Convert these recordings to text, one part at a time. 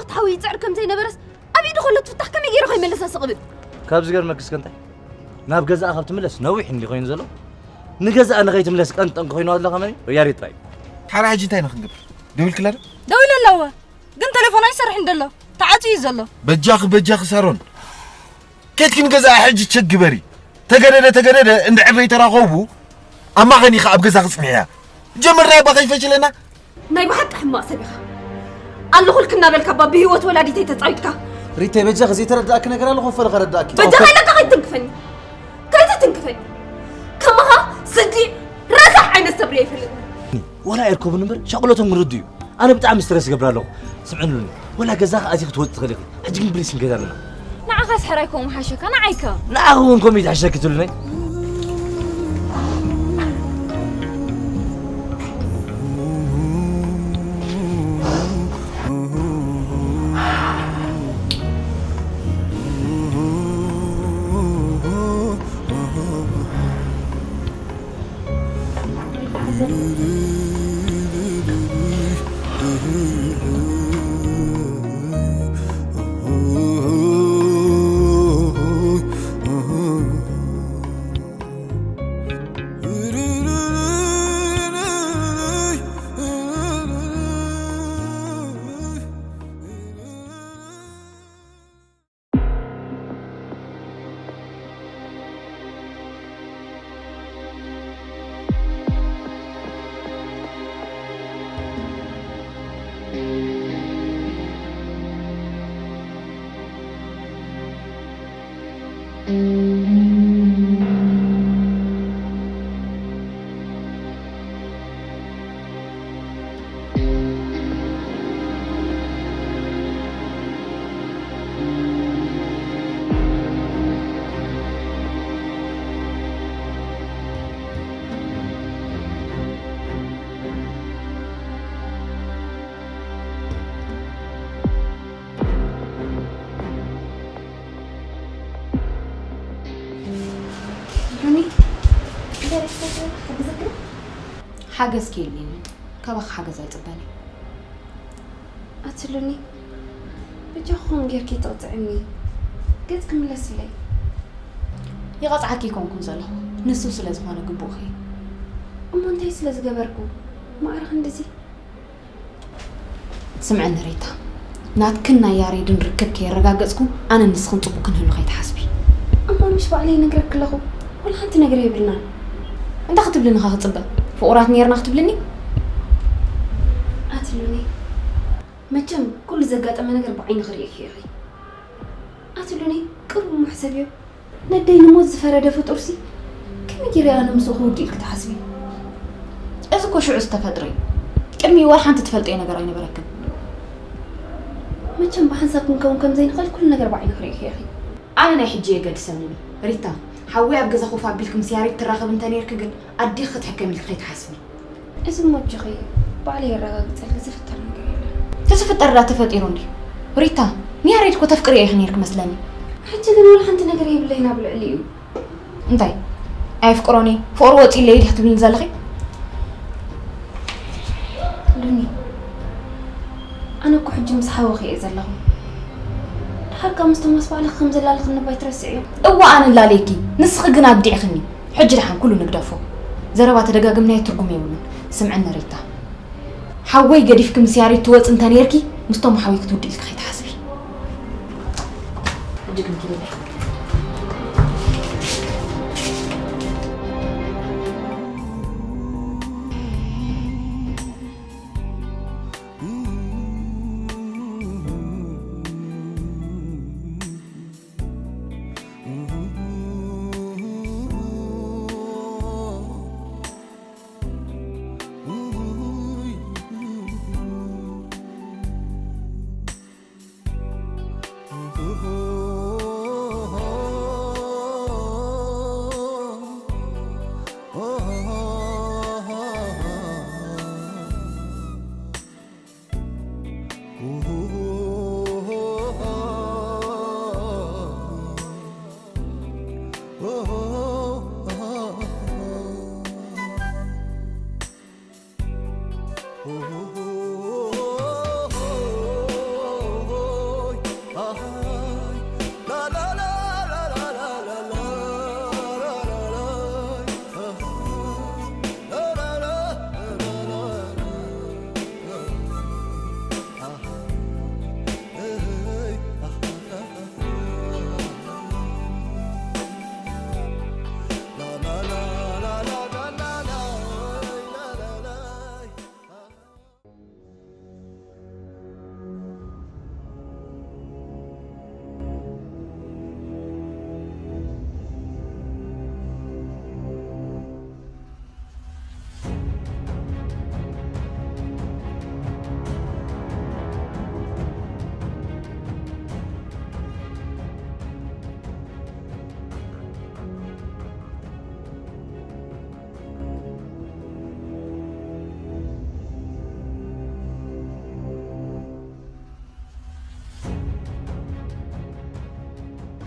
ክትሓዊ ይጽዕር ከም ዘይነበረስ ኣብ ኢዱ ከሎ ትፍታሕ ከመይ ገይሩ ከይመለሳ ስቕ ብል? ካብ ዝገርመክስ ከ እንታይ? ናብ ገዛኣ ካብ ትምለስ ነዊሕ እንዲ ኮይኑ ዘሎ። ንገዛኣ ንኸይትምለስ ቀንዲ ጠንቂ ኮይኑ ኣሎ ከመይ እዩ? ያሬድ ጥራይ። ሓራ ሕጂ እንታይ ንክንገብር? ደዊልክላ ዶ? ደዊለ ኣለዎ። ግን ቴሌፎን ኣይሰርሕን ደሎ። ተዓጽዩ ዘሎ። በጃኺ፣ በጃኺ ሳሮን። ኬድኪ ንገዛኣ ሕጂ ቸክ ግበሪ። ተገደደ፣ ተገደደ እንድሕር ዘይተራኸቡ ኣማኸኒ ከኣ ኣብ ገዛ ክጽንሕያ። ጀመርናዮ እባ ከይፈሽለና። ናይ ብሓቂ ሕማቕ ሰብ ኢኻ። ኣለኹልክ እናበልካ እባ ብህይወት ወላዲተይ ተጻዊትካ። ሪተይ በጃኺ ዘይተረዳእኪ ነገር ኣሎ፣ ኮፈለ ከረዳእኪ። በጃኻ ኢለካ ከይትንክፈኒ። ከይትትንክፈኒ። ከማኻ ስዲ ረሳሕ ዓይነት ሰብ ሪኣ ኣይፈልጥን። ወላ ኣይርከቡን እምበር ሻቕሎቶም ርዱ እዩ። ኣነ ብጣዕሚ ስትረስ ይገብር ኣለኹ። ስምዕኒ ሉኒ፣ ወላ ገዛኺ ኣትዪ ክትወጺ ትኽእሊ ኢኺ። ሕጂ ግን ፕሊስ ንከይድ ኣለና። ንዓኻስ ሕራይ ከምኡ ሓሸካ፣ ንዓይከ? ንዓኺ እውን ከምኡ እዩ ትሕሸኪ ትሉኒ። ሉኒ፣ እንታይ ረኪበ ሓግዘኪ? ሓገዝ ከየድልየኒ፣ ካባኺ ሓገዝ ኣይጽበን እየ። ኣቲ ሉኒ፣ በጃኺ ከምኡ ጌርኪ ትቕጽዕኒ። ገጽኪ ምለስለይ። ይቐጽዓኪ ኣይኮንኩን ዘለኹ፣ ንሱ ስለ ዝኾነ ግቡእኺ። እሞ እንታይ ስለ ዝገበርኩ? ማዕረ ክንድዚ? ስምዕኒ ሪታ፣ ናትክን ናይ ያሬድን ርክብ ከየረጋገጽኩ ኣነን ንስኽን ጽቡቕ ክንህሉ ከይትሓስቢ። እሞ ምሽ ባዕለይ ይነግረኪ ኣለኹ፣ ወላ ሓንቲ ነገር የብልናን። እንታይ ክትብልኒ ኢኻ ክጽበ? ፍቑራት ኔርና ክትብልኒ? ኣቲ ሉኒ፣ መቸም ኩሉ ዘጋጠመ ነገር ብዓይኒ ክርእየኪ ኢኺ። ኣቲ ሉኒ፣ ቅሩብ እሞ ሕሰብዮ። ነደይ ንሞት ዝፈረደ ፍጡርሲ ከመይ ገይረ ኣነ ምስኡ ክውድእ ኢልኪ ትሓስቢ? እዚ እኮ ሽዑ ዝተፈጥረ እዩ። ቅድሚኡ ዋላ ሓንቲ ትፈልጥዮ ነገር ኣይነበረክን። መቸም ብሓንሳብ ክንከውን ከም ዘይንኽእል ኩሉ ነገር ብዓይኒ ክርእየኪ ኢኺ። ኣነ ናይ ሕጂ የገድሰኒ። ሪታ፣ ሓወይ ኣብ ገዛ ኮፍ ኣቢልኪ ምስ ያሬድ ትራኸቢ እንተ ኔርኪ ግን ኣዴኺ ክትሕከም ኢልኪ ከይትሓስቢ። እዚ እሞ ኣጆኺ፣ ባዕለይ የረጋግጸልኪ፣ ዝፍጠር ነገር የለን። እቲ ዝፍጠር ዳ ተፈጢሩ እንድዩ። ሪታ፣ ንያሬድ እኮ ተፍቅርዮ ኢኺ ኔርኪ መስለኒ። ሕጂ ግን ወላ ሓንቲ ነገር የብለይን ኣብ ልዕሊኡ። እንታይ? ኣየፍቅሮን እየ፣ ፍቕሩ ወጺኡለይ ድያ ትብልኒ ዘለኺ? ሉኒ፣ ኣነ እኮ ሕጂ ምስ ሓወኺ እየ ዘለኹ። ድሓር ከኣ ምስ ቶማስ ባዕልኺ ከም ዘላለኽኒ እባ ኣይትረስዕዮ። እወ፣ ኣነ እላለየኪ፣ ንስኺ ግን ኣግዲዕኽኒ። ሕጂ ደሓን ኩሉ ንግደፎ። ዘረባ ተደጋግምናዮ ትርጉም የብሉን። ስምዕኒ ሪታ፣ ሓወይ ገዲፍኪ ምስ ያሬድ ትወጺ እንተ ኔርኪ፣ ምስቶም ሓወይ ክትውድኢ ኢልኪ ከይትሓስቢ። ሕጂ ግን ኪዲ በይ።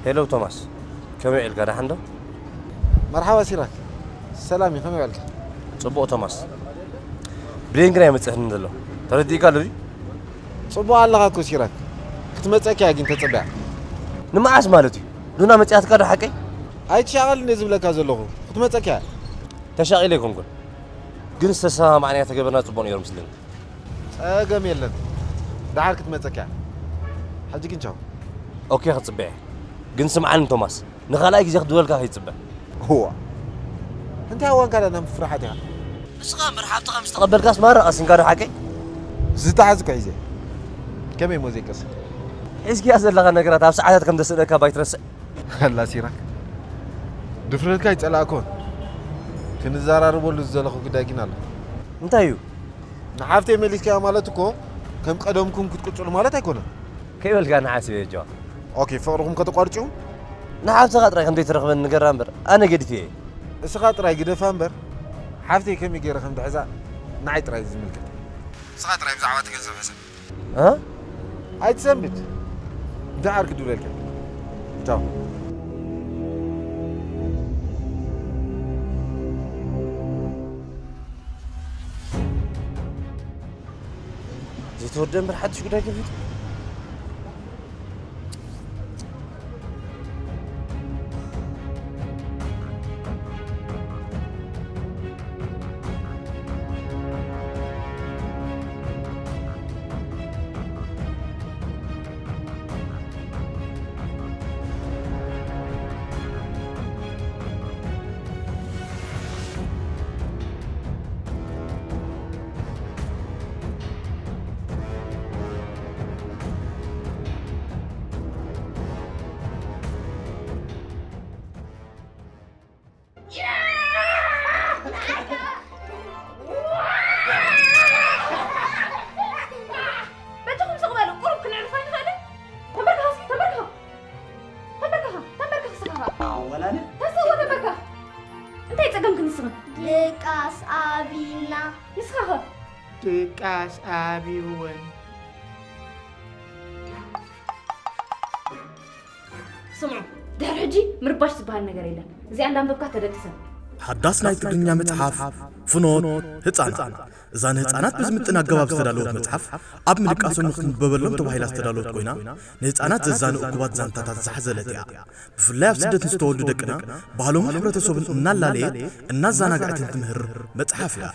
ሄሎ ቶማስ፣ ከመይ ውዒልካ? ደሓን ዶ? መርሓባ ሲራክ፣ ሰላም እዩ። ከመይ ውዒልካ? ጽቡቕ ቶማስ። ብሌን ግን ኣይመጽእን ዘሎ። ተረዲእካ ኣሎ ድዩ? ጽቡቕ ኣለኻ እኮ ሲራክ። ክትመጸካ እያ ግን ተጸቢያ። ንመዓስ ማለት እዩ? ሉና መጺኣትካ ዶ ሓቀይ? ኣይትሻቐል እንደ ዝብለካ ዘለኹ። ክትመጸካ እያ። ተሻቒለ ኣይኮንኩን። ግን ዝተሰማማዕናዮ ተገበርና ጽቡቕ ነይሩ ምስለኒ። ጸገም የለን። ደሓር ክትመጸካ እያ። ሕጂ ግን ቻው። ኦኬ፣ ክጽበ እየ። ግን ስምዓኒ ቶማስ፣ ንኻልኣይ ግዜ ክድወልካ ከይትጽበ። እዋ። እንታይ እዋን ካልእ ናብ ፍርሓት ኢኻ? ንስኻ እምበር ሓብትኻ ምስ ተቐበልካስ ማራ ቀሲንካ ዶ ሓቀይ? ዝተሓዝኩ ሒዘ። ከመይ እሞ ዘይቀስን? ሒዝካያ ዘለኻ ነገራት ኣብ ሰዓታት ከም ዘስእነካ ባይትረስዕ። ኣላ ሲራክ። ድፍረትካ ኣይጸላእኩን። ክንዘራረበሉ ዝደለኹ ጉዳይ ግን ኣሎ። እንታይ እዩ? ንሓፍተይ መሊስካያ ማለት እኮ ከም ቀደምኩም ክትቅጽሉ ማለት ኣይኮነን። ከይበልካ ንሓስብ እየ ጆ። ኦኬ፣ ፍቕርኹም ከተቋርጹ? ንሓፍትኻ ጥራይ ከም ዘይትረኽበኒ ንገራ እምበር፣ ኣነ ገዲፈ እየ። እስኻ ጥራይ ግደፋ እምበር፣ ሓፍተይ ከመይ ገይረ ከም ድሕዛ ንዓይ ጥራይ እዩ ዝምልከት። እስኻ ጥራይ ብዛዕባ እቲ ገንዘብ ሕሰብ። እ? ኣይትሰንብድ። ደሓር ክድውለልካ። ቻው። ዘይተወደ እምበር ሓድሽ ጉዳይ ከፊቱ። በጃኹም ስቕ በሉ፣ ቁሩብ ክነዕርፍ ኣይንኽእልን? ተንበርክኻ እስኪ፣ ተንበርክኻ። ተንበርክኻ፣ ተንበርክኽ እስኻ። ወላነ? ተስእዎ ተንበርክኽ። እንታይ ጸገምኪ ንስኺ? ድቃስ ኣቢና። ንስኻ ኸ? ድቃስ ኣቢወን። ስምዑ፣ ድሕሪ ሕጂ ምርባሽ ዝበሃል ነገር የለን። እዚኣ እንዳንበብካ ተደቅሰን። ሓዳስ ናይ ትግርኛ መጽሓፍ ፍኖት ህጻናት። እዛ ንህጻናት ብዝምጥን ኣገባብ ዝተዳለወት መጽሓፍ፣ ኣብ ምድቃሶም ንክትንበበሎም ተባሂላ ዝተዳለወት ኮይና፣ ንህጻናት ዘዛኑ እኩባት ዛንታታት ዝሓዘለት እያ። ብፍላይ ኣብ ስደት ንዝተወልዱ ደቅና፣ ባህሎምን ሕብረተሰቡን እናላለየት፣ እናዘናግዐትን ትምህር መጽሓፍ እያ።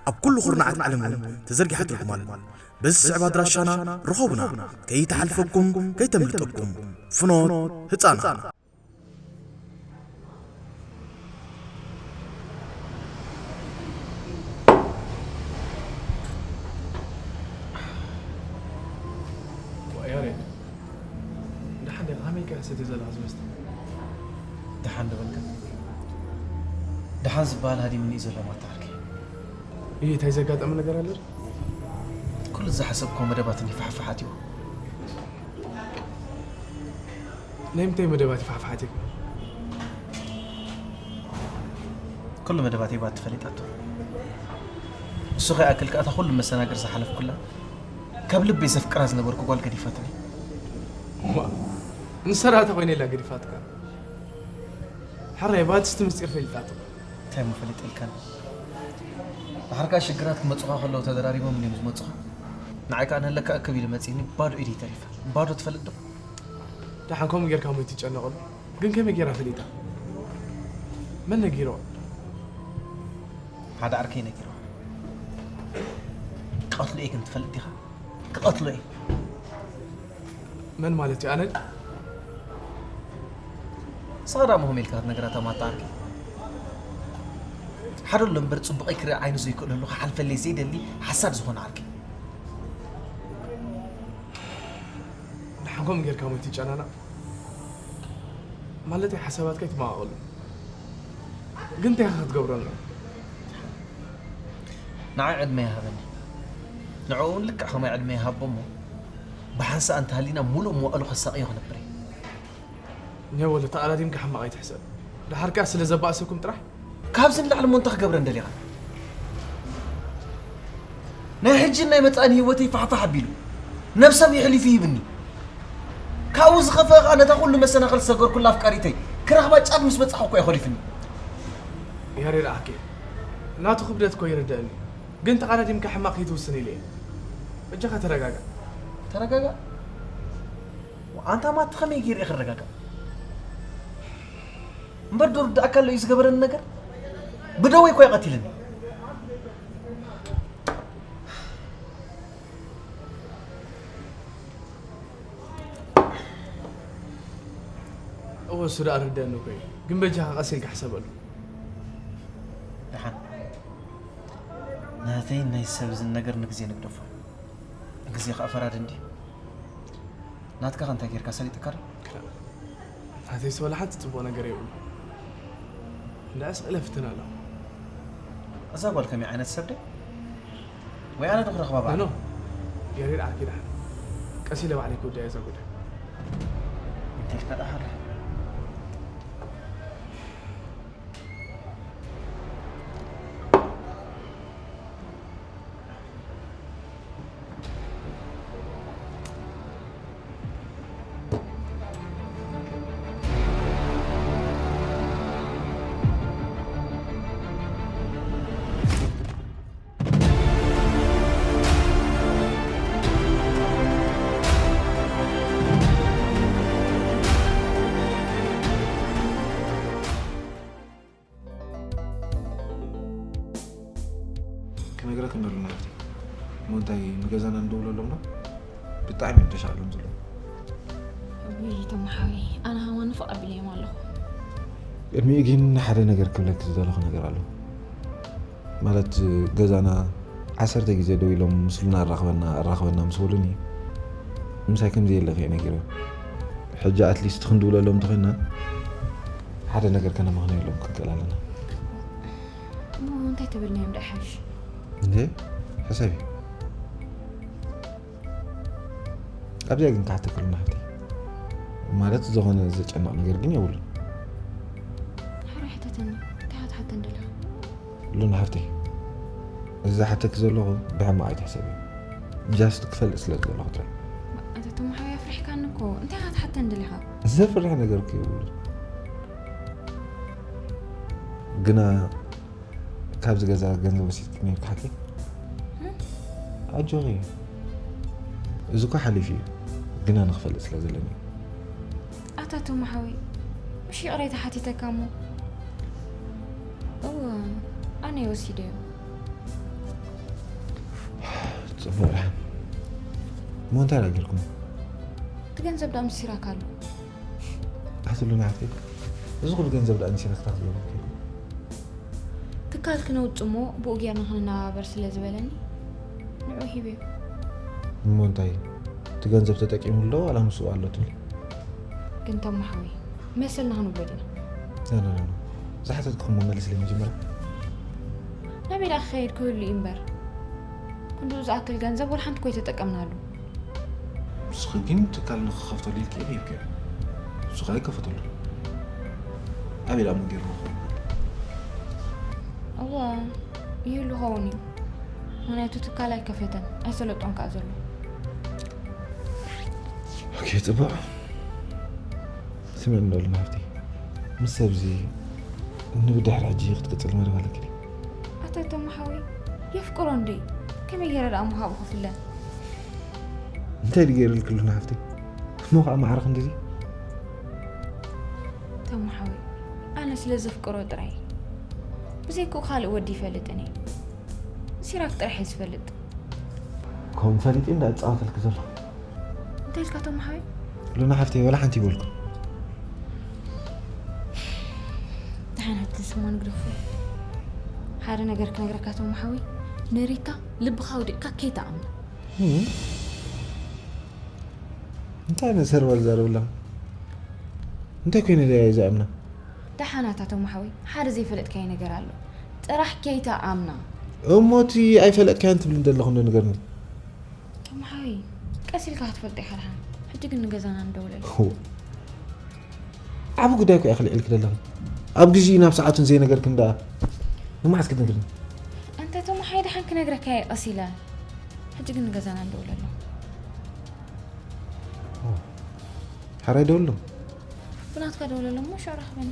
ኣብ ኩሉ ኩርናዓት ዓለም እውን ተዘርጊሓ ትርጉም ኣሎ። በዚ ዝስዕብ ኣድራሻና ርኸቡና። ከይተሓልፈኩም፣ ከይተምልጠኩም። ፍኖት ህጻናት። ዋእ ያሬድ፣ ደሓን ዲኻ? ከመይ ኢኻ ሰትየ ዘለኻ ዝመስል? ደሓን ዶ በልካ? ደሓን ዝበሃል ሃዲሙኒ እዩ ዘሎ ማታ ዓርከይ። እየ፣ እንታይ ዘጋጠመ ነገር ኣሎ? ኩሉ ዝሓሰብክዎ መደባት እኒ ፋሕፋሕ ኣትይዎ። ናይ ምንታይ መደባት እዩ ፋሕፋሕ ኣትይዎ? ኩሉ መደባተይ ባት ተፈሊጣቶ። እሱ ከይኣክል ከኣ እታ ኩሉ መሰናግር ዝሓለፍኩላ፣ ካብ ልበይ ዘፍቅራ ዝነበርኩ ጓል ገዲፋትኒ። እዋ፣ ንሳ ደኣ እንታይ ኮይና ኢላ ገዲፋትካ? ሕራይ፣ ባትስቲ ምስጢር ፈሊጣቶ። እንታይ እሞ ፈሊጠልካኒ? ድሓር ከኣ ሽግራት ክመጹኻ ከለዉ ተደራሪቦም እንድዮም ዝመጹኻ። ንዓይ ከኣ ንህለካ እክብ ኢሉ መጺእኒ፣ ባዶ ኢደይ ተሪፈ። ባዶ ትፈልጥ ዶ? ደሓን ከምኡ ጌርካ እሞ ኣይትጨነቐሉ። ግን ከመይ ጌራ ፈሊጣ? መን ነጊርዋ? ሓደ ዓርከይ ነጊርዋ። ክቐትሎ እየ ግን ትፈልጥ ዲኻ? ክቐትሎ እየ። መን ማለት እዩ? ኣነ? ንስኻ ደኣ መሆም ኢልካ ክትነግራ እታ ማታ ዓርከይ። ሓደ ኣሎ እምበር ጽቡቐይ ክርኢ ዓይኑ ዘይክእለሉ ክሓልፈለይ ዘይደሊ ሓሳድ ዝኾነ ዓርከይ። ደሓን ከምኡ ጌርካ እሞ ኣይትጨናነቕ። ማለተይ ሓሳባትካ ኣይትመቓቐሉ። ግን እንታይ ኢኻ ክትገብረሉ? ንዓይ ዕድመ ይሃበኒ። ንዕኡ እውን ልክዕ ከማይ ዕድመ ይሃቦ እሞ ብሓንሳእ እንተሃሊና ሙሉእ መዋእሉ ከሳቕዮ ክነብር እየ። ኔወለ ተቓዳዲምካ ሕማቕ ኣይትሕሰብ። ደሓር ከኣ ስለ ዘባእሰኩም ጥራሕ። ካብዚ ንላዕሊ እሞ እንታይ ክገብረን ደሊኻ? ናይ ሕጂን ናይ መጻእን ህይወተይ ፋሕፋሕ ኣቢሉ ነብሰብ የሕሊፉ ይህብኒ። ካብኡ ዝኸፍአ ኸኣ ነታ ኩሉ መሰናኽል ዝሰገርኩላ ኣፍቃሪተይ ክረኽባ ጫፍ ምስ በጻሕኩ እኮ እዩ ኾሊፍኒ። ያሬድ ኣኬ፣ ናቱ ክብደት እኮ ይርደእኒ፣ ግን ተቓዳዲምካ ሕማቕ ከይትውስን ኢለ እየ። በጃኻ ተረጋጋእ። ተረጋጋእ? ኣንታ ማቲ ከመይ ገይረ እየ ክረጋጋእ? እምበር ዶ ርዳእካ ኣሎ እዩ ዝገበረኒ ነገር? ብደወይ እኮ እዩ ቀቲልኒ። እወ፣ እሱ ደኣ ርደአኒ እኮ እዩ። ግን በጃኻ ቀስ ኢልካ ሕሰበሉ። ደሓን። ናተይን ናይ ሰብ ዝን ነገር ንግዜ ንግደፎ። ግዜ ከኣ ፈራዲ እንድዩ። ናትካ ከ እንታይ ጌርካ ሰሊጥካ ዶ? ክላ-፣ ናተይስ ወላ ሓንቲ ጽቡቕ ነገር የብሉ። እንዳኣስ እለ ፍትን ኣለኹ። እዛ ጓል ከመይ ዓይነት ሰብ ድያ? ወይ ኣነ ዶ ክረኽባ ባዕለይ? ኖ፣ ኖ። ያሬድ ዓርኪ ደሓን። ቀስ ኢለ ባዕለይ ክውዳእ እየ እዛ ጉዳይ። እንታይ ኢልካ ደኣ ሓራ? ክነግረክ እንደሎ ናፍቲ። እሞ እንታይ ንገዛና ንደውለሎም ዶ? ብጣዕሚ እዮም ተሻቕሎም ዘለዉ። ውይ፣ ተማሓዊ፣ ኣነ ሃማን ፍቕ ኣቢለዮም ኣለኹ። ቅድሚኡ ግን ሓደ ነገር ክብለኪ ዝደለኹ ነገር ኣሎ። ማለት፣ ገዛና ዓሰርተ ግዜ ደው ኢሎም፣ "ምስሉና ኣራኽበና፣ ኣራኽበና" ምስ በሉኒ፣ ምሳይ ከምዚ የለ ከየ ነጊረዮም። ሕጂ ኣትሊስት ክንድውለሎም እንተኾይንና፣ ሓደ ነገር ከነመኽንየሎም ክንክእል ኣለና። እሞ እንታይ ተበልናዮም ደኣ ይሓይሽ? እንዴ፣ ሕሰቢ። ኣብዚኣ ግን ክሓተኪ ሉና ሓፍተይ። ማለት፣ ዝኾነ ዘጨንቕ ነገር ግን የብሉን። ሓራይ ሕተተኒ፣ እንታይ ክትሓተኒ ደሊኻ? ሉና ሓፍተይ፣ እዚ ዝሓተኪ ዘለኹ ብሕማቕ ኣይትሕሰቢ። ጃስት ክፈልጥ ስለ ዝደለኹ ጥራይ። ኣታ ተማሓዊ ኣፍሪሕካኒ እኮ፣ እንታይ ክትሓተኒ ደሊኻ? ዘፍርሕ ነገር እኮ የብሉን። ግና ካብዚ ገዛ ገንዘብ ወሲድኪ ነይርኪ ሓቂ? ኣጆኺ። እዚ እኮ ሓሊፉ እዩ። ግና ንኽፈልጥ ስለ ዘለኒ እዩ። ኣታ ቶም ሓወይ፣ ምሽ ይቕሬታ ሓቲተካ እሞ? እወ፣ ኣነ እየ ወሲደዮ። ጽቡቕ ደሓን። እሞ እንታይ ደኣ ጌርኩም? እቲ ገንዘብ ደኣ ምሲራካ ኣሎ። ኣትሉና ሓፍተይ፣ እዚ ኩሉ ገንዘብ ደኣ ንሲራክታ ክትብለኒ ከይዱ። ትካል ክነውጽእ እሞ ብኡ ጌርና ክንነባበር ስለ ዝበለኒ ንዕኡ ሂበዮ። እሞ እንታይ፣ እቲ ገንዘብ ተጠቂሙሉ ዶ ዋላ ምስኡ ኣሎ ትብሊ? ግን ተማ ሓወይ፣ መሰልና ክንብሎ ዲና? ኖ፣ ኖ፣ ኖ፣ ኖ። ዝሓተትኩ እሞ መልስለይ መጀመርያ። ናበይ ደኣ ክኸይድ ክህሉ እዩ እምበር? ክንድኡ ዝኣክል ገንዘብ ወላ ሓንቲ እኮ ኣይተጠቀምናሉ። ንስኺ ግን ትካል ንኽኸፍተሉ ኢልኪ እየ ሂብክዮ። ንሱ ኸኣ ኣይከፈተሉን። ኣበይ ደኣ እሞ ገይርዎ ክኸውን? እወ፣ ይህሉ ኸውን እዩ። ምኽንያቱ ትካል ኣይከፈተን፣ ኣይሰለጦን ከኣ ዘሎ። ኦኬ፣ ጽቡቕ። ስምዕኒ ዶ፣ ሉና ሓፍተይ፣ ምስ ሰብዚ ንብድሕሪ ሕጂ ክትቅጽል መደብ ኣለኪ ድዩ? ኣታ ተማ ሓወይ፣ የፍቅሮ እንዴ? ከመይ ገይረ ደኣ እሞ ካብኡ ክፍለ? እንታይ ድገይረልኪ፣ ሉና ሓፍተይ? እሞ ኸኣ ማዕረ ክንድዚ? ተማ ሓወይ፣ ኣነ ስለ ዘፍቅሮ ጥራይ። ብዘይክኡ ካልእ ወዲ ይፈልጥን እየ። ሲራክ ጥራሕ እየ ዝፈልጥ። ከም ፈሊጡ እንዳ እጻወተልኪ ዘሎ። እንታይ ኢልካ ቶም ሓወይ? ሉና ሓፍተይ፣ ወላ ሓንቲ ይበልኩ። ደሓን ሕጂ ስማ ንግደፎ። ሓደ ነገር ክነግረካ ቶም ሓወይ፣ ንሪታ ልብኻ ወዲቕካ ከይትኣምና። እም? እንታይ ዓይነት ሰርባ ዝዛረብ ኣለኻ? እንታይ ኮይነ ድያ እየ ዝኣምና? ደሓን ኣታ ቶም ሓወይ፣ ሓደ ዘይፈለጥካዮ ነገር ኣሎ። ጥራሕ ከይትኣምና። እሞ እቲ ኣይፈለጥካዮን ትብሊ ዘለኹ እንዶ ንገርኒ። ቶም ሓወይ፣ ቀስ ኢልካ ክትፈልጦ ኢኻ ደሓን። ሕጂ ግን ንገዛና ንደውለሉ። ሆ። ዓቢ ጉዳይ እኮ ኢኺ ኣልዒልኪ ዘለኺ። ኣብ ግዜኡን ኣብ ሰዓቱን ዘይነገርክኒ ደኣ ንመዓስ ክትነግርኒ? ኣንታ ቶም ሓወይ፣ ደሓን ክነግረካ እየ ቀስ ኢለ። ሕጂ ግን ንገዛና ንደውለሉ። ሆ። ሕራይ ደውሎም። ብናትካ ደውለሎም እሞ ሽዑ ራኸበኒ።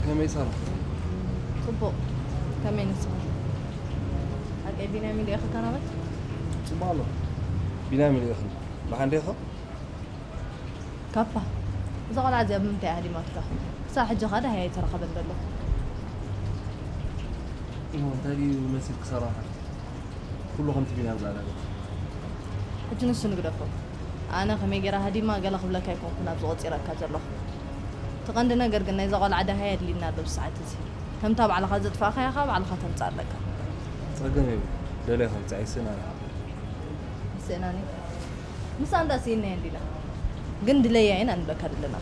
ከመይ ሳራ? ጽቡቕ። ከመይ ንስኻ? ሓቀይ ቢንያም ኢሉ ኢኻ ናባይ? ጽቡቕ ኣሎ። ቢንያም ኢሉ ኢኻ። ደሓን ዲኻ? ካፓ፣ እዛ ቆልዓ እዚኣ ብምንታይ እያ ሃዲማትካ? ክሳብ ሕጂ ኸኣ ደሃይ ኣይተረኸበን ዘሎ። እሞ እንታይ ድዩ መሲልኪ ሳራ? ኩሉ ከምቲ ቢንያም ዝኣለሎ። ሕጂ ንሱ ንግደፎ። ኣነ ከመይ ገይራ ሃዲማ ገለ ክብለካ ኣይኮንኩን ኣብዚ ቆጺረካ ዘለኹ። እቲ ቀንዲ ነገር ግን ናይዛ ቆልዓ ደሃይ ኣድልዩና ኣሎ ብሰዓት እዚ። ከምታ ባዕልኻ ዘጥፋእካያ ኸኣ ባዕልኻ ተምጽኣ ኣለካ። ጸገም የብሉን። ደልየ ከምጽእ ኣይስእናን። ኣይስእናን እዩ። ምሳ እንዳ ስኢናዮ እንዲና። ግን ድለያ ኢና ንብለካ ዘለና።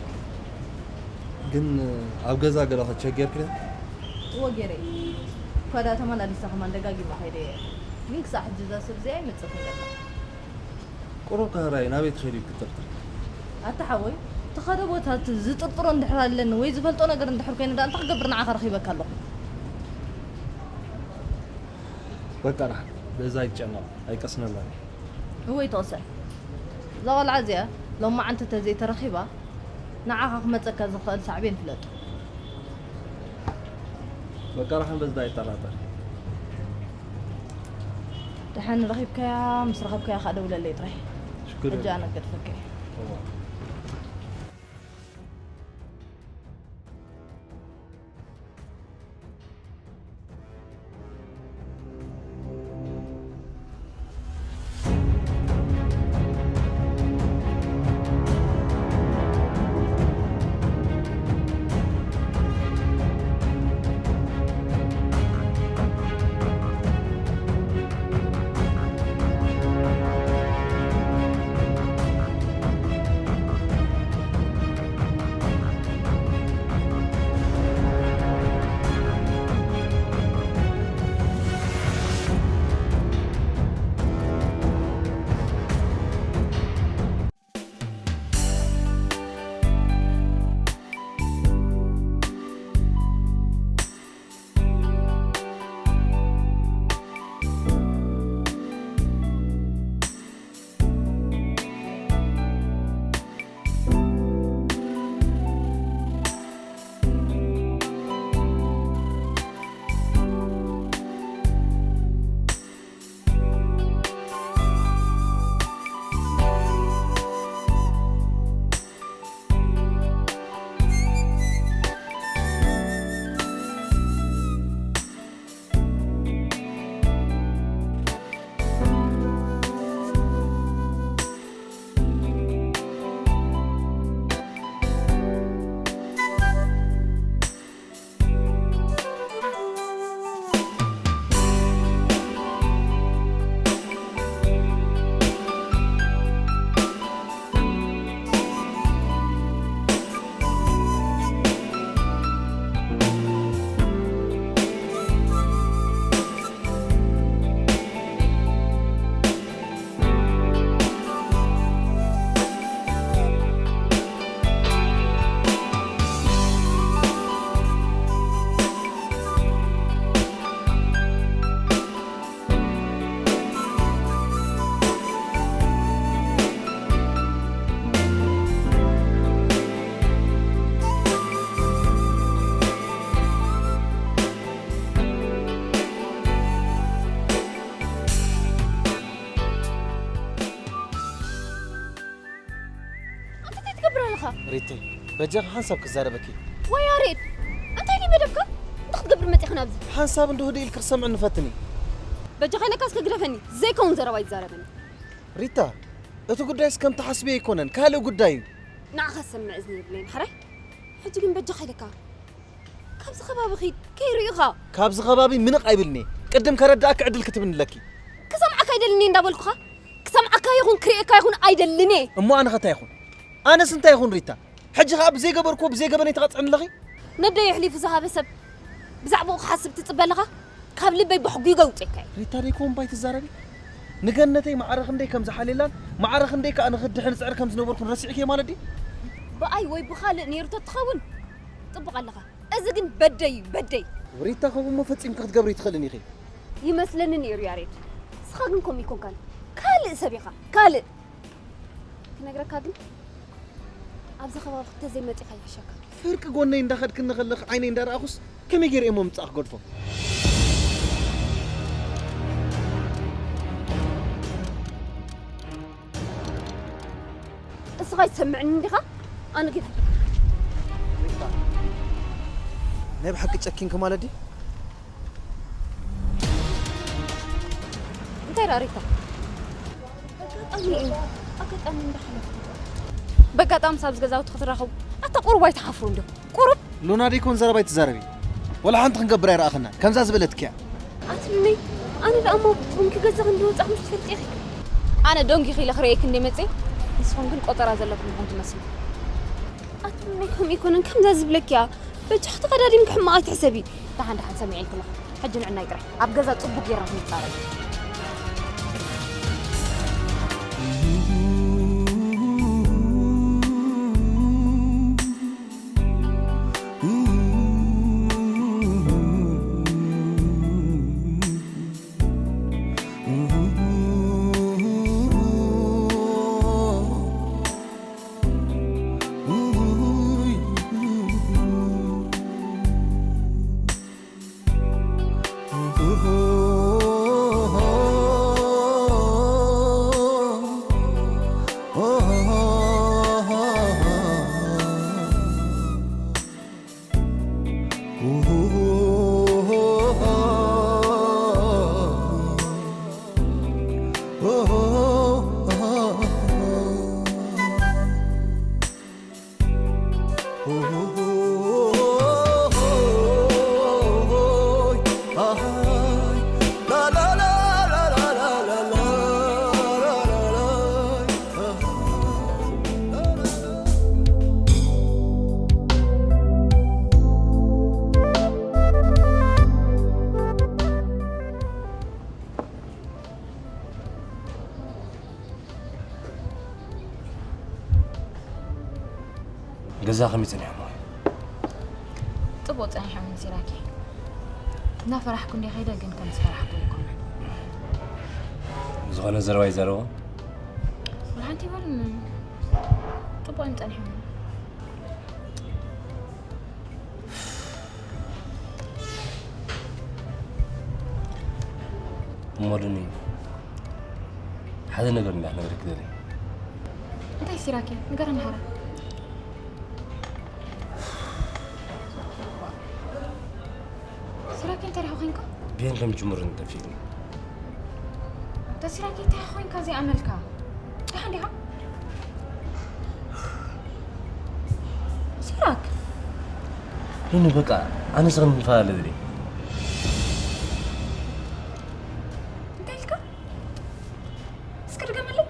ግን ኣብ ገዛ ገለ ክትሸገርኪ ዶ? እወ ገይረ እየ። እኳ ደኣ ተመላሊሳ ከማን ደጋጊመ ከይደ እየ። ግን ክሳዕ ሕጂ እዛ ሰብ እዚኣ ኣይመጸትን ዘላ። ቁሩብ ከህራይ ናበይ ትኸዲ ክትጥርጥር? ኣታ ሓወይ፣ ትኸዶ ቦታ ት-፣ ዝጥርጥሮ እንድሕር ኣለኒ ወይ ዝፈልጦ ነገር እንድሕር ኮይኑ ደኣ እንታይ ክገብር ንዓኻ ረኺበካ ኣለኹ? በቃ ደሓን፣ በዛ ኣይትጨነቕ፣ ኣይቀስነላን። እወ ይትቕሰን። እዛ ቆልዓ እዚኣ ሎማዓንቲ ተዘይተረኺባ ንዓኻ ክመጸካ ዝኽእል ሳዕቤን ፍለጦ። በቃ ደሓን በዛ ኣይጠራጠር። ደሓን ረኺብካያ፣ ምስ ረኸብካያ ከኣ ደውለለይ ጥራይ። ሽግር ሕጂ የለን። ኣነ ገድፈካ እየ። እወ። ኣንተ እንታይ ትገብር ኣለኻ? ሪተይ፣ በጃኺ ሓንሳብ ክዛረበኪ። ወይ ያሬድ፣ እንታይ ድዩ መደብካ? እንታይ ክትገብር መጺኻ ናብዚ? ሓንሳብ እንዶ ህድእ ኢልኪ ክሰምዕኒ ፈትኒ። በጃኻ ኢለካ እስከ ግደፈኒ፣ ዘይከውን ዘረባ ይዛረበኒ። ሪታ፣ እቲ ጉዳይስ ከም ትሓስብዮ ኣይኮነን፣ ካልእ ጉዳይ እዩ። ንዓኻ ዝሰምዕ እዝኒ የብለይን፣ ሕራይ? ሕጂ ግን በጃኻ ኢለካ፣ ካብዚ ከባቢ ኺድ፣ ከይርእዩኻ። ካብዚ ከባቢ ምንቕ ኣይብልኒ። ቅድም ከረድኣኪ ዕድል ክትብኒ ኣለኪ። ክሰምዓካ ኣይደልኒ እንዳበልኩኻ፣ ክሰምዓካ ይኹን ክርእየካ ይኹን ኣይደልን እየ። እሞ ኣነ ኸ እንታይ ይኹን? ኣነስ እንታይ ይኹን ሪታ? ሕጂ ኸኣ ብዘይገበርኩዎ ብዘይገበነይ ትቐጽዕኒ ኣለኺ? ነደይ ኣሕሊፉ ዝሃበ ሰብ ብዛዕባኡ ክሓስብ ትጽበ ኣለኻ? ካብ ልበይ ብሕጉ ይገውጸካ እዩ። ሪታ ደይ ኮን ባይ ትዛረቢ? ንገነተይ ማዕረ ክንደይ ከም ዝሓልየላን ማዕረ ክንደይ ከኣ ንኽድሕን ዝጽዕር ከም ዝነበርኩን ረሲዕክዮ ማለት ድዩ? ብኣይ ወይ ብኻልእ ነይሩ ተትኸውን ጽቡቕ ኣለኻ። እዚ ግን በደይ እዩ፣ በደይ። ሪታ፣ ከምኡ እሞ ፈጺምኪ ክትገብሪ ኣይትኽእልን ኢኺ። ይመስለኒ ነይሩ ያሬድ። ንስኻ ግን ከምኡ ኣይኮንካን። ካልእ ሰብ ኢኻ፣ ካልእ። ክነግረካ ግን ኣብዚ ከባቢ ክተዘይመጺኻ ይሕሸካ። ፍርቂ ጎነይ እንዳኸድክኒ ከለኺ ዓይነይ እንዳረኣኹስ ከመይ ገይረ እሞ ምጻእ ክገድፎ? እስኻ ይሰምዕኒ እንዲኻ? ኣነ ጌታ ናይ ብሓቂ ጨኪንኪ ማለት ድዩ? እንታይ ደኣ ሪታ? ኣጋጣሚ እዩ። ኣጋጣሚ እንዳሓለፍኩ። በጋጣሚ ሳብ ዝገዛውቲ ክትራኸቡ። ኣታ ቁሩብ ኣይትሓፍሩ እንዲኹም? ቁሩብ? ሉና ደይኮን ዘረባ ኣይትዛረቢ። ወላ ሓንቲ ክንገብር ኣይረኣኽና። ከምዛ ዝበለትኪያ። ኣትምመይ፣ ኣነ ደኣ እሞ ቡን ክገዝእ ክንዲ ወጻኹ ምሽ ትፈልጢ ኢኺ። ኣነ ዶንጊ ኺለ ክርእየኪ እንደ መጽእ፣ ንስኹም ግን ቆጸራ ዘለኩም ኢኹም ትመስሉ። ኣትምመይ፣ ከምኡ ኣይኮነን፣ ከምዛ ዝብለኪያ። በጃኺ ተቐዳዲምኪ ሕማቕ ኣይትሕሰቢ። ደሓን ደሓን ሰሚዐ ኢልኪ ኣለኹ። ሕጂ ንዕናይ ጥራሕ። ኣብ ገዛ ጽቡቕ ጌርና ክንጻረፍ። ገዛ ከመይ ጸኒሑ እሞ? ጽቡቕ ጸኒሑ እሞ ሲራኪ። እናፈራሕኩ እንደ ኸይደ ግን ከም ዝፈራሕኩ ኣይኮነን። ዝኾነ ዘረባ ይዛረቦ? ወላ ሓንቲ ይበሉኒ። ጽቡቕ እዮም ጸኒሖም። እሞ ሉኒ፣ ሓደ ነገር እንዳ ክነግረኪ ደልየ። እንታይ ሲራኪ? ንገረኒ ሓራ። ሲራኪ እንታይ ደኣ ኮይንካ? ብሄን ከም ጅምር እንተፊልኒ። ኣንታ ሲራኪ እንታይ ደኣ ኮይንካ ዘይኣመልካ? ደሓን ዲኻ? ሲራክ። ሉኒ በቃ ኣነ ስኽን ንፈላለ ደልየ። እንታይ ኢልካ? እስኪ ድገመለይ።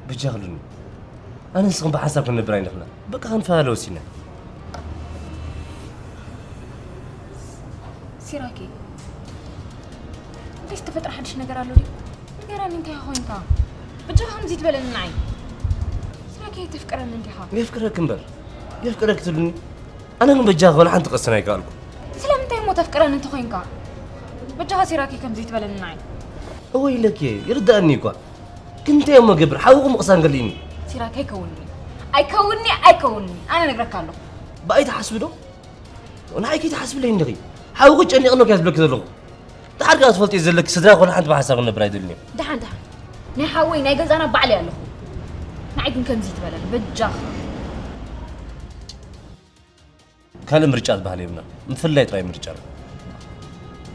በጃኺ ሉኒ። ኣነ ንስኽን ብሓንሳብ ክንነብር ኣይንኽእልን። በቃ ክንፈላለ ወሲና። ሲራኪ፣ እንታይ ዝተፈጥረ ሓድሽ ነገር ኣሎ ድዩ? ንገረኒ፣ እንታይ ኾይንካ? በጃኻ ከምዚ ትበለኒ ንዓይ። ሲራኪ፣ ተፍቅረኒ እንዲኻ? የፍቅረኪ እምበር፣ የፍቅረኪ ትብልኒ? ኣነ ግን በጃኺ ወላ ሓንቲ ክቕስን ኣይከኣልኩ። ስለምንታይ እሞ ተፍቅረኒ እንተኾይንካ? በጃኻ ሲራኪ ከምዚ ትበለኒ ንዓይ። እወ ኢለኪ፣ ይርድኣኒ እኳ። ግን እንታይ እሞ ገብር? ሓውኹ ምቕሳን ገሊኒ። ሲራክ ኣይከውንኒ። ኣይከውንኒ፣ ኣይከውንኒ። ኣነ ነግረካ ኣለኹ። ብኣይ ትሓስቢ ዶ? ንዓይ ከይትሓስብለይ እንዲኺ። ሓውኺ ጨኒቕኒ እኮ እየ ዝብለኪ ዘለኹ። ደሓር ከኣ ትፈልጢ ዘለኪ ስድራ ኮነ ሓንቲ ብሓሳብ ክነብር ኣይደልን እየ። ደሓን፣ ደሓን። ናይ ሓወይ ናይ ገዛና ባዕለይ ኣለኹ። ንዓይ ግን ከምዚ ትበለኒ፣ በጃኻ። ካልእ ምርጫ ዝበሃል የብልና። ምፍላይ ጥራይ ምርጫ ኣሎ።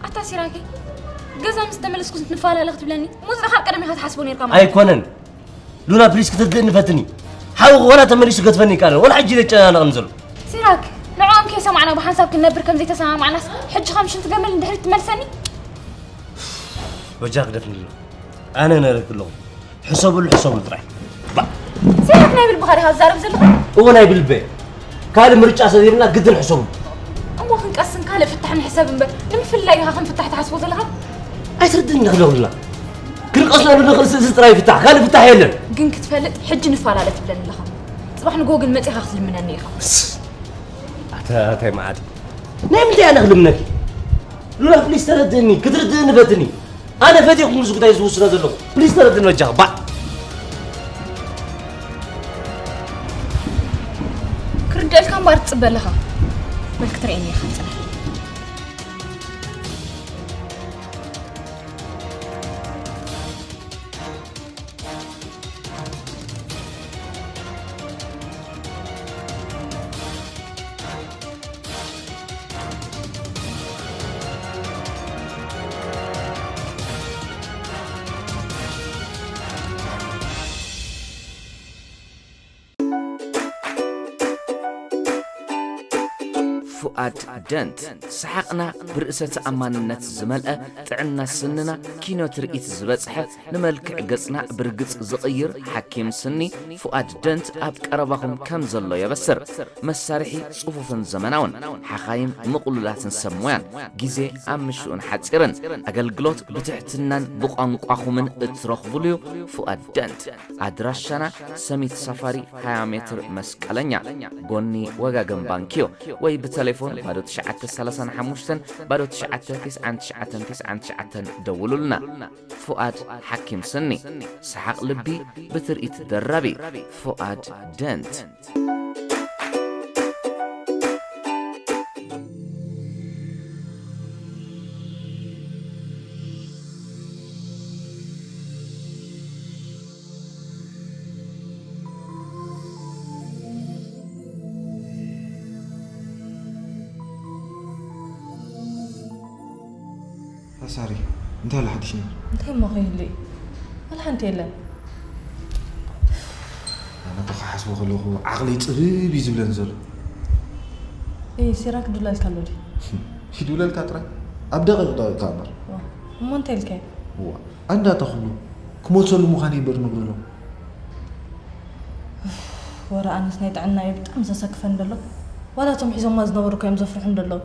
ኣታ ሲራኪ፣ ገዛ ምስ ተመለስኩ ንፈላለ ክትብለኒ? እሞ ዝረኻ ቀደም ኢኻ ትሓስቦ ነይርካ ማለት እዩ። ኣይኮነን። ሉና ፕሊስ ክትርድእኒ ፈትኒ። ሓውኺ ዋላ ተመሊሱ ገድፈኒ ይከኣል። ዋላ ሕጂ እዩ ዘጨናንቐኒ ዘሎ። ሲራክ፣ ንዕኦም ከይሰማዕና ብሓንሳብ ክንነብር ከም ዘይተሰማማዕናስ፣ ሕጂ ከም ሽንቲ ገመል ንድሕሪት ትመልሰኒ? በጃ ግደፍኒ ሉና። ኣነ ነረክ ኣለኹ። ሕሰብሉ፣ ሕሰብሉ ጥራይ። ባ- ሲራክ ናይ ብልብኻ ዲኻ ትዛረብ ዘለኻ? እወ ናይ ብልበ። ካልእ ምርጫ ሰሊብና ግድን ሕሰብሉ። እሞ ክንቀስን ካልእ ፍታሕ ንሕሰብ እምበር ንምፍላይ ኢኻ ከም ፍታሕ ትሓስቦ ዘለኻ? ኣይትርድእኒ ክደውልና። ክንቀስለሉ ንኽእል ስእዚ ጥራይ ፍታሕ፣ ካልእ ፍታሕ የለን። ግን ክትፈልጥ ሕጂ ንፈላለ ትብለኒ ኣለኻ። ጽባሕ ንግሆ ግን መጺኻ ክትልምነኒ ኢኻ። ኣታ ኣታይ መዓት። ናይ ምንታይ ኣነ ክልምነኪ? ሉላ ፕሊስ ተረድእኒ፣ ክትርድእኒ ፈትኒ። ኣነ ፈትየ ኩሉ እዚ ጉዳይ ዝውስኖ ዘለኹ። ፕሊስ ተረድእኒ በጃኻ። ባዕ። ክርደልካ እምበር ትጽበ ኣለኻ። በል ክትርእየኒ ኢኻ ጽናሕ። ፉኣድ ደንት፣ ሰሓቕና ብርእሰ ተኣማንነት ዝመልአ፣ ጥዕና ስንና ኪኖ ትርኢት ዝበጽሐ፣ ንመልክዕ ገጽና ብርግጽ ዝቕይር ሓኪም ስኒ ፉኣድ ደንት ኣብ ቀረባኹም ከም ዘሎ የበስር። መሳርሒ ጽፉፍን ዘመናውን፣ ሓኻይም ምቕሉላትን ሰብ ሞያን፣ ግዜ ኣብ ምሽኡን ሓጺርን፣ ኣገልግሎት ብትሕትናን ብቋንቋኹምን እትረኽቡሉ'ዩ። ፉኣድ ደንት። ኣድራሻና ሰሚት ሳፋሪ ሃያ ሜትር መስቀለኛ ጎኒ ወጋገን ባንክዮ ወይ ብተሌፎን ባዶ ትሽዓተ ሰላሳን ሓሙሽተን ባዶ ትሽዓተ ትስዓን ትሽዓተን ትስዓን ትሽዓተን ደውሉልና። ፉኣድ ሓኪም ስኒ ሰሓቕ ልቢ ብትርኢት ደራቢ ፉኣድ ደንት። ኣሳሪ እንታይ ኣሎ ሓድሽ ነገር? እንታይ እሞ ከይህሉ እዩ? ዋላ ሓንቲ የለን። ኣነ እኮ ክሓስቦ ከለኹ ዓቕለይ ፅብብ እዩ ዝብለኒ ዘሎ። እይ ሲራክ ድውለልካ ኣሎ ድዩ? ይድውለልካ ጥራይ ኣብ ደቂቕ ደቂቕካ እምበር። እሞ እንታይ ኢልካዮ? እዋ ኣንዳ ተኽሉ ክመልሰሉ ምዃነይ እምበር ነግረሎም። ወረ ኣነስ ናይ ጥዕናየ ብጣዕሚ ዘሰክፈኒ ዘሎ ዋላ እቶም ሒዞማ ዝነበሩ እኮ እዮም ዘፍርሑኒ ዘለዉ።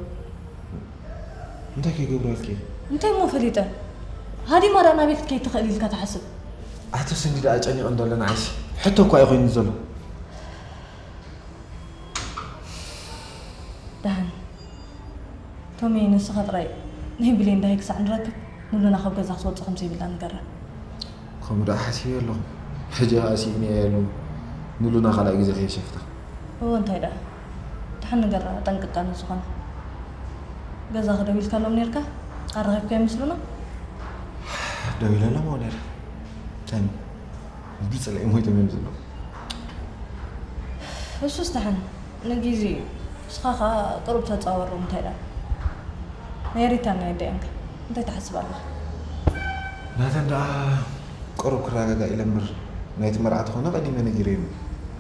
እንታይ ከይገብሩልኪ? እንታይ እሞ ፈሊጠ? ሃዲማ ደኣ ናበይ ክትከይድ ትኽእል ኢልካ ትሓስብ? ኣቶ ስንዲ ደኣ ጨኒቐን ዘሎ ንዓይሲ ሕቶ እኳ እዩ ኮይኑኒ ዘሎ። ደሓን ቶሚ ንስኻ ጥራይ ናይ ብሌን ዳሂ ክሳዕ ንረክብ ንሉና ካብ ገዛ ክትወጽእ ከም ዘይብላ ንገራ። ከምኡ ደኣ ሓሲበ ኣለኹ። ሕጂ ኸኣ ስኢነያ የሉ ንሉና ካልኣይ ግዜ ከየሸፍታ። እወ እንታይ ደኣ። ደሓን ንገራ ጠንቅቃ ንዝኾነ። ገዛ ክደው ኢልካሎም ኔርካ? ኣራኺብካዮም ምስ ሉና? ደው ኢለሎም እወ ነይረ። ተሚ ብጽልኢ ሞይቶም እዮም ዘለዉ። እሱስ ደሓን ንጊዜኡ እዩ። ንስኻ ኸኣ ቅሩብ ተጻወሮም እንታይ ደኣ። ናይ ሪታን ናይ ኣደኣን ከ እንታይ ትሓስብ ኣለኻ? ናተን ደኣ ቅሩብ ክረጋጋእ ኢለ እምበር ናይቲ መርዓ ተኾነ ቀዲመ ነጊረዮም እየ።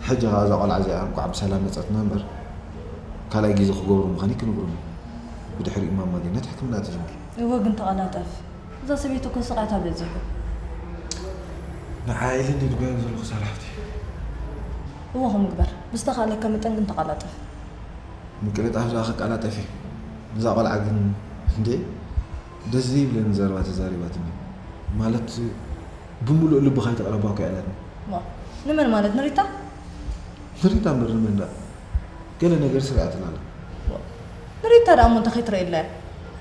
ሕጂ ኸኣ እዛ ቆልዓ እዚኣ እንቋዕ ብሰላም መጸትና እምበር ካልኣይ ግዜ ክገብሩ ምዃነይ ክነግሮም እየ። ብድሕሪኡ ማማ ገነት ሕክምና ትጅምር። እወ ግን ተቐላጠፍ። እዛ ሰበይቲ እኮ ስቓያታ በዚሑ። ንዓይ ኢለ እንድየ ድጎዮም ዘለኹ ሳላ ሓፍተይ። እወ ከምኡ ግበር። ብዝተኻእለካ መጠን ግን ተቐላጠፍ። ምቅልጣፍ ደኣ ክቀላጠፍ እየ። እዛ ቆልዓ ግን እንዴ ደስ ዘይብለኒ ዘረባ ተዛሪባትኒ። ማለት ብምሉእ ልቢ ከይተቕረባ እኮ እያ ኢላትኒ። ዋ፣ ንመን ማለት ንሪታ? ንሪታ እምበር ንመን ደኣ? ገለ ነገር ስሪዓትና ኣላ። ንሪታ ደኣ እሞ እንታይ ከይትርእየላ እያ?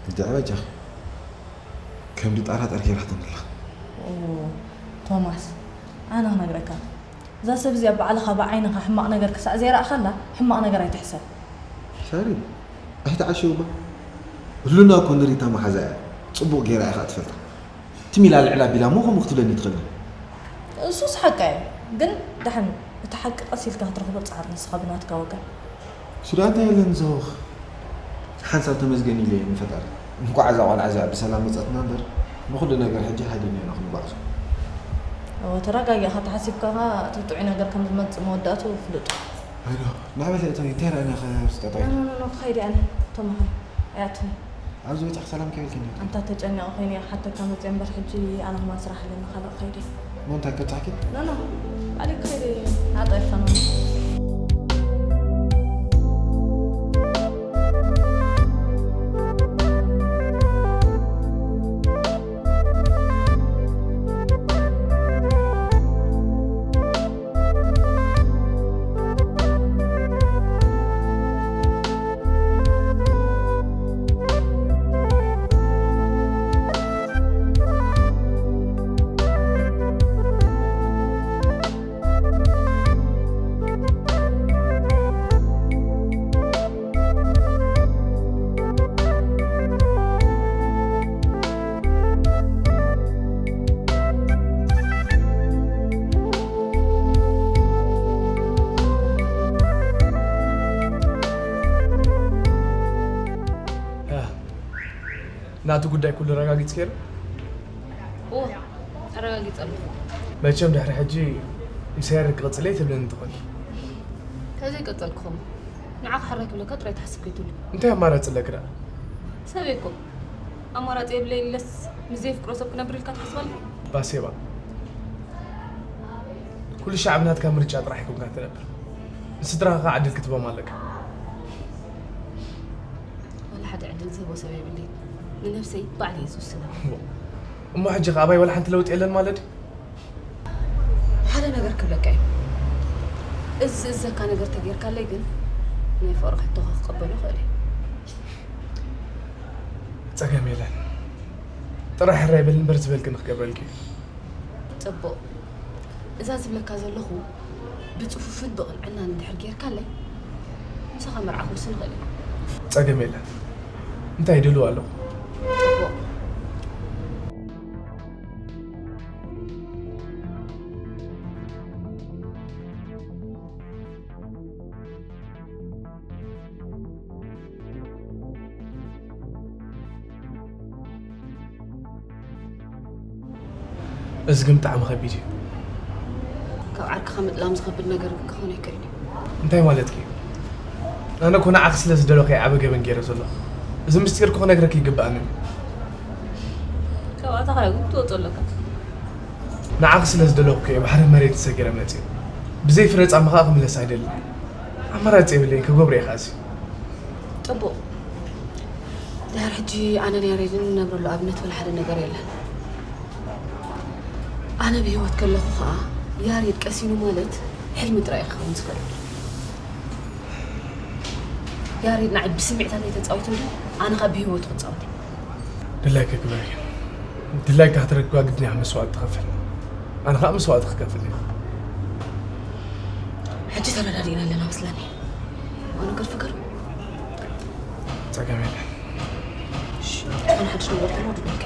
እንድዒ በጃኺ። ከም ድጠራጠር ገይራትኒ ኣላ። ኦ፣ ቶማስ፣ ኣነ ክነግረካ። እዛ ሰብ እዚኣ ባዕልኻ ብዓይንኻ ሕማቕ ነገር ክሳዕ ዘይረኣኻላ ሕማቕ ነገር ኣይትሕሰብ። ሳሪ፣ ኣይትዓሽው እባ። ህሉና እኮ ንሪታ መሓዛ እያ። ጽቡቕ ገይራ እያ ኸኣ ትፈልጣ። ትም ኢላ ልዕል ኣቢላ እሞ ከምኡ ክትብለኒ ትኽእል። እሱስ ሓቃ እዩ፣ ግን ደሓን እቲ ሓቂ ቀስ ኢልካ ክትረኽቦ ጻዕር ንስኻ ብናትካ ወገን። እሱ ደኣ እንታይ ኣለኒ ዘወኽ። ሓንሳብ ተመስገን ኢለ እየ ንፈጣሪ። እንኳዕ እዛ ቆልዓ እዚኣ ብሰላም መጸትና እምበር ንኹሉ ነገር ሕጂ ሃዲምና ኢና ክንጓዓዞ። እወ ተረጋጊእኻ ተሓሲብካ ኸኣ እቲ ጥዑይ ነገር ከም ዝመጽእ መወዳእትኡ ፍሉጥ እዩ። ኣይኖ፣ ንዕበለ እቶይ እንታይ ረኣና ኸ ኣብዚ ጠጠው ኢልና? ኖ ኖ ኖ ክኸይድ እየ ኣነ። ቶማኸ ኣይኣቱን እየ። ኣብዚ በጺሐ ሰላም ከይበልክኒ። ኣንታ ተጨኒቐ ኮይነ እየ ክሓተካ መፅየ እምበር ሕጂ ኣነ ከማን ስራሕ ኣለኒ ካልእ ክኸይድ እየ። እሞ እንታይ ከብፅሓኪ? ኖ ኖ ባዕለይ ክኸይድ እየ። ኣጠይፈ ኖ። እቲ ጉዳይ ኩሉ ረጋጊጽ ከይሩ? ኦ ኣረጋጊጸ ኣለኹ። መቸም ድሕሪ ሕጂ ምስ ያሬድ ክቕጽለይ ትብለኒ ትኾኒ። ተዘይቀጸልኩኹም ንዓ ክሕረይ ክብለካ ጥራይ ትሓስብ ከይትብሉ። እንታይ ኣማራጺ ኣለክዳ? ሰብ እኮ ኣማራጺ የብለይ ኢለስ ምስ ዘየፍቅሮ ሰብ ክነብር ኢልካ ትሓስብ ኣለኻ? ባሴባ፣ ኩሉ ሻዕብ ናትካ ምርጫ ጥራሕ ይኩንካ ትነብር። ንስድራኻ ከዓ ዕድል ክትቦም ኣለካ። ዋላ ሓደ ዕድል ዝህቦ ሰብ የብለይ። ንነብሰይ ባዕለ እየ ዝውስና። እሞ ሕጂ ከ ኣባይ ዋላ ሓንቲ ለውጢ የለን ማለት እዩ? ሓደ ነገር ክብለካ እዩ። እዚ ዝእዘካ ነገር ተጌርካለይ ግን ናይ ፍቕሪ ሕቶኻ ክቐበሎ ይኽእል እየ። ጸገም የለን። ጥራሕ ሕራይ በል እምበር ዝበልክኒ ክገብረልኪ እዩ። ጽቡቕ። እዛ ዝብለካ ዘለኹ ብጽፉፍን ብቕንዕናን እንድሕር ጌርካለይ ምሳኻ መርዓ ክውስን ይኽእል እየ። ጸገም የለን። እንታይ ድልው ኣለኹ። ጽቡቕ። እዚ ግን ብጣዕሚ ከቢድ እዩ። ካብ ዓርክኻ ምጥላም ዝኸብድ ነገር ክኾን ኣይክእልን እዩ። እንታይ ማለትኪ እዩ? ኣነ እኮ ንዓኺ ስለ ዝደለኹ እየ ዓቢ ገበን ገይረ ዘለኹ። እዚ ምስጢር እኮ ክነግረኪ ይግብኣኒ እዩ። ካብኣታ ካልእ እውን ትወጾ ኣለካ። ንዓኺ ስለ ዝደለኹ እየ ባሕሪ መሬት ሰጊረ መጽእ። ብዘይ ፍረ ጻማ ከዓ ክምለስ ኣይደልን። ኣማራጺ የብለይን፣ ክገብሮ እየ ከዓ እዚ። ጽቡቕ። ድሕር ሕጂ ኣነን ያሬድን ንነብረሉ ኣብነት ወላ ሓደ ነገር የለን። ኣነ ብህይወት ከለኹ ከዓ ያሬድ ቀሲኑ ማለት ሕልሚ ጥራይ እዩ ክኸውን ዝኽእል። ያሬድ ንዓይ ብስምዒታተይ ተጻዊቱ እንዲ ኣነ ከዓ ብህይወቱ ክጻወት እየ። ድላይኪ ግበሪ። ድላይካ ክትረክባ ግድን ኢኻ መስዋእቲ ትኸፍል። ኣነ ከዓ መስዋእቲ ክከፍል እየ። ሕጂ ተረዳዲእና ኣለና መስለኒ። እሞ ነገር ፍገሩ። ጸገም የለን። እሺ፣ ኣነ ሓድሽ ነገር ተሎ ድበልካ።